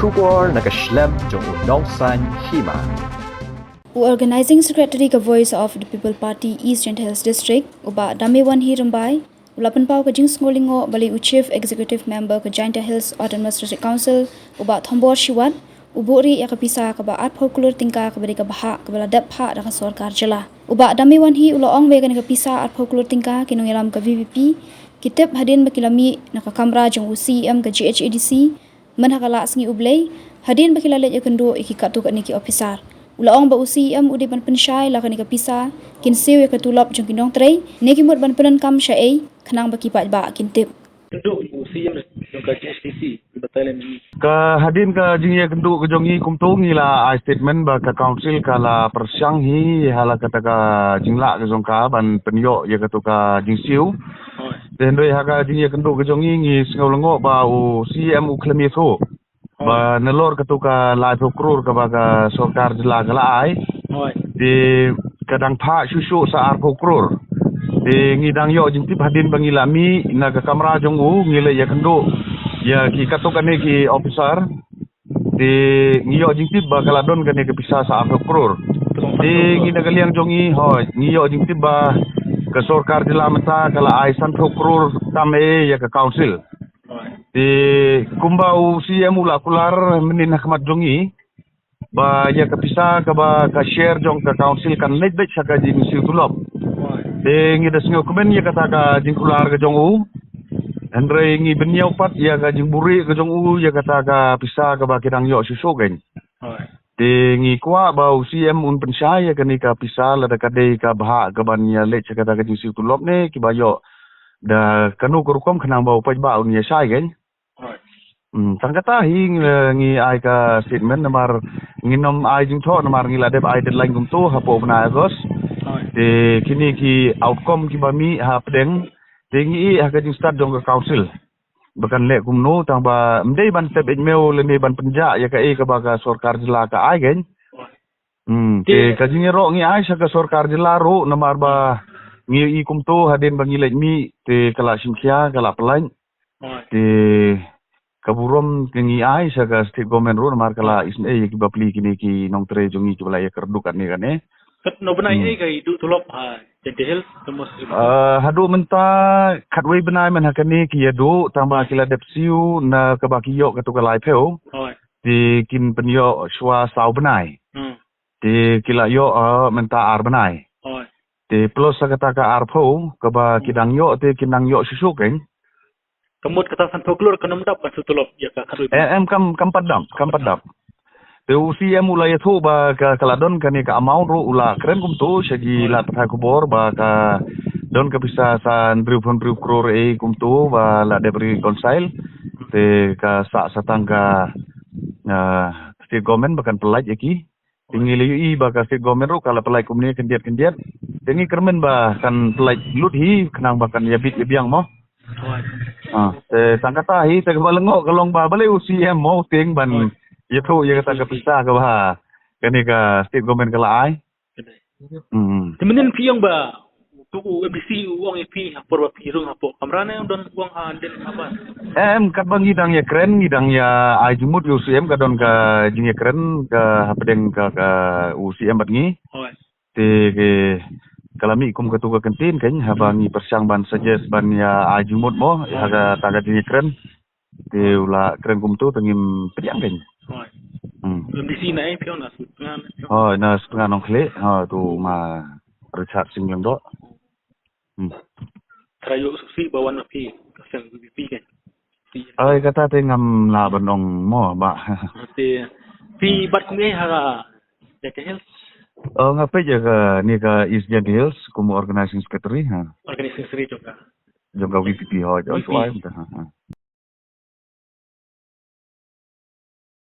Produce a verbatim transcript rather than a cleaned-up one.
khubor na ka shlem jong u nongsan hima. U Organizing Secretary ka Voice of the People Party East Jaintia Hills District, u Bah Damewanhi Rymbai, u la pynpaw ka jingsngewlyngngoh balei u Chief Executive Member ka Jaintia Hills Autonomous District Council, u Bah Thombor Shiwat, u buhrieh ïa ka pisa kaba arphew klur tyngka kaba dei ka bhah kaba la dep phah da ka sorkar jylla. U Bah Damewanhi u la ong ba ïa kane ka pisa arphew klur tyngka ki nongïalam ka V P P ki tip hadien ba ki la mih na ka kamra jong u C E M ka G H A D C, myn ha ka lad sngi U Blei, hadien ba ki la leit ïakynduh ïa ki katto katne ki ophisar. U la ong ba u C E M u dei ban pynshai la kane ka pisa kin siew ïa ka tulop jong ki nongtrei, ne ki mut ban pyndonkam shaei, khnang ba ki paidbah kin tip. Kynduh u C E M jong ka G H A D C, u batai lem. Ka hadien ka jingïakynduh ka jong ngi kumto ngi la ai statement ba ka council ka la pyrshang hi ha la kata ka jinglah ka jong ka ban pynïoh ïa kato ka jingsiew. Hooid. Te hynrei ha ka jingïakynduh ka jong ngi ngi sngewlyngngoh ba u C E M u khlem ïathuh ba nalor kato ka laiphew klur kaba ka sorkar jylla ka la ai. Hooid. Te ka dang phah shuh shuh sa arphew klur. Te ngi dang ïoh jingtip hadien ba ngi la mih na ka kamra jong u ngi la ïakynduh ïa ki katto katne ki ophisar. Te ngi ïoh jingtip ba ka la don kane ka pisa sa arphew klur. Te ngi na ka liang jong ngi, hooid, ngi ïoh jingtip ba ka sorkar jylla mynta ka la ai sanphew klur tam eh ïa ka council. Te kumba u C E M u la kular mynnin ha khmat jong ngi ba ïa ka pisa kaba ka share jong ka council kan leit beit sha ka jingsiew tulop. Te ngi da sngewkmen ïa kata ka jingkular ka jong u. Hynrei ngi pynïoh pat ïa ka jingbuhrieh ka jong u ïa kata ka pisa kaba ki dang ïoh shuh shuh kein. Te ngi kwah ba u C E M un pynshai ïa kane ka pisa lada ka dei ka bhah kaban ïa leit sha kata ka jingsiew tulop ne kiba ïoh da kano ka rukom khnang ba u paidbah un ïa shai kein. Hmm, tang kata hi ngi, ngi ai ka statement namar ngin ym ai jingthoh namar ngi la dep ai deadline kumto hapoh u bnai August. Te kine ki outcome kiba mih hapdeng te ngi ïohi ha ka jingstad jong ka council ba kan leh kumno tang ba ym dei ban tep ïeit maw lane ban pynjah ïa kaei kaba ka sorkar jylla ka ai kein. Hmm, te ka jingïaroh ngi ai sha ka sorkar jylla ruh namar ba ngi ïohi kumto hadien ba ngi leit mih te ka la shim khia ka la pynlait. Te ka burom te ngi ai sha ka state government ruh namar ka la isynei ïa ki bapli kine ki nongtrei jong ngi kiba la ïakynduh katne katne. Katno bnai ei ka ïa duh tulop ha Jaintia Hills? Ah, haduh mynta khatwei bnai man ha kane ki ïa duh tang ba ki la dep siew na kaba ki ïoh kato ka laiphew. Te kin pynïoh shuwa saw bnai. Te ki la ïoh, ah, mynta ar bnai. Te plus sa kata ka arphew kaba ki dang ïoh te kin dang ïoh shuh shuh kein. Ka mut kata sanphew klur kan ym dap ban siew tulop ïa ka khatwei bnai. Eh, em kam kam pat dap, kam pat dap. Te u C E M u la ïathuh ba ka, ka la don kane ka amount ruh u la kren kumto sha ki lad pathai khubor ba ka don ka pisa san hynriewphew hynriew klur ei kumto ba la dep reconcile. Te ka sah sa tang ka, ah, state government ba kan pynlait ïa ki. Te ngi la ïohi ba ka state government ruh ka la pynlait kumne khyndiat khyndiat. Te ngi kyrmen ba kan pynlait lut hi khnang ba kan ïabit ïabiang mo. Ah, te tang kata hi te kaba lyngngoh ka long ba balei u C E M mo u tieng ban ïathuh ïa kata ka pisa kaba kane ka state government ka la ai. Hmm. Te mynnin phi ong ba tu u M D C u ong ïa phi ha por ba phi rung hapoh kamra ne don u ong ha den ha bar? Em, katba ngi dang ïakren ngi dang ïa ai jingmut ïa u C E M ka don ka jingïakren ka hapdeng ka, ka u C E M bad ngi. Te ke ka la mih kum katu ka kyntien kein haba ngi pyrshang ban suggest ban ïa ai jingmut mo ha kata ka jingïakren. Te u la kren kumto te ngim pdiang kein. Hmm. M D C na ei phi ong na Sutngan? Hooid, na Sutngan Nongkhlieh, hooid, tu ma Richard Sing Lyngdoh. Hmm. Trai ïoh suk si ba wan na phi ka seng V P P kein. Ai kata te ngam lah ban ong mo ba. Te phi bat kum ei ha ka Jaintia Hills? Oh, nga peit ïa kane ka East Jaintia Hills kum organizing secretary ha. Organizing secretary jong ka. Jong ka V P P hooid. Oh, V P P. Shuwa mynta ha.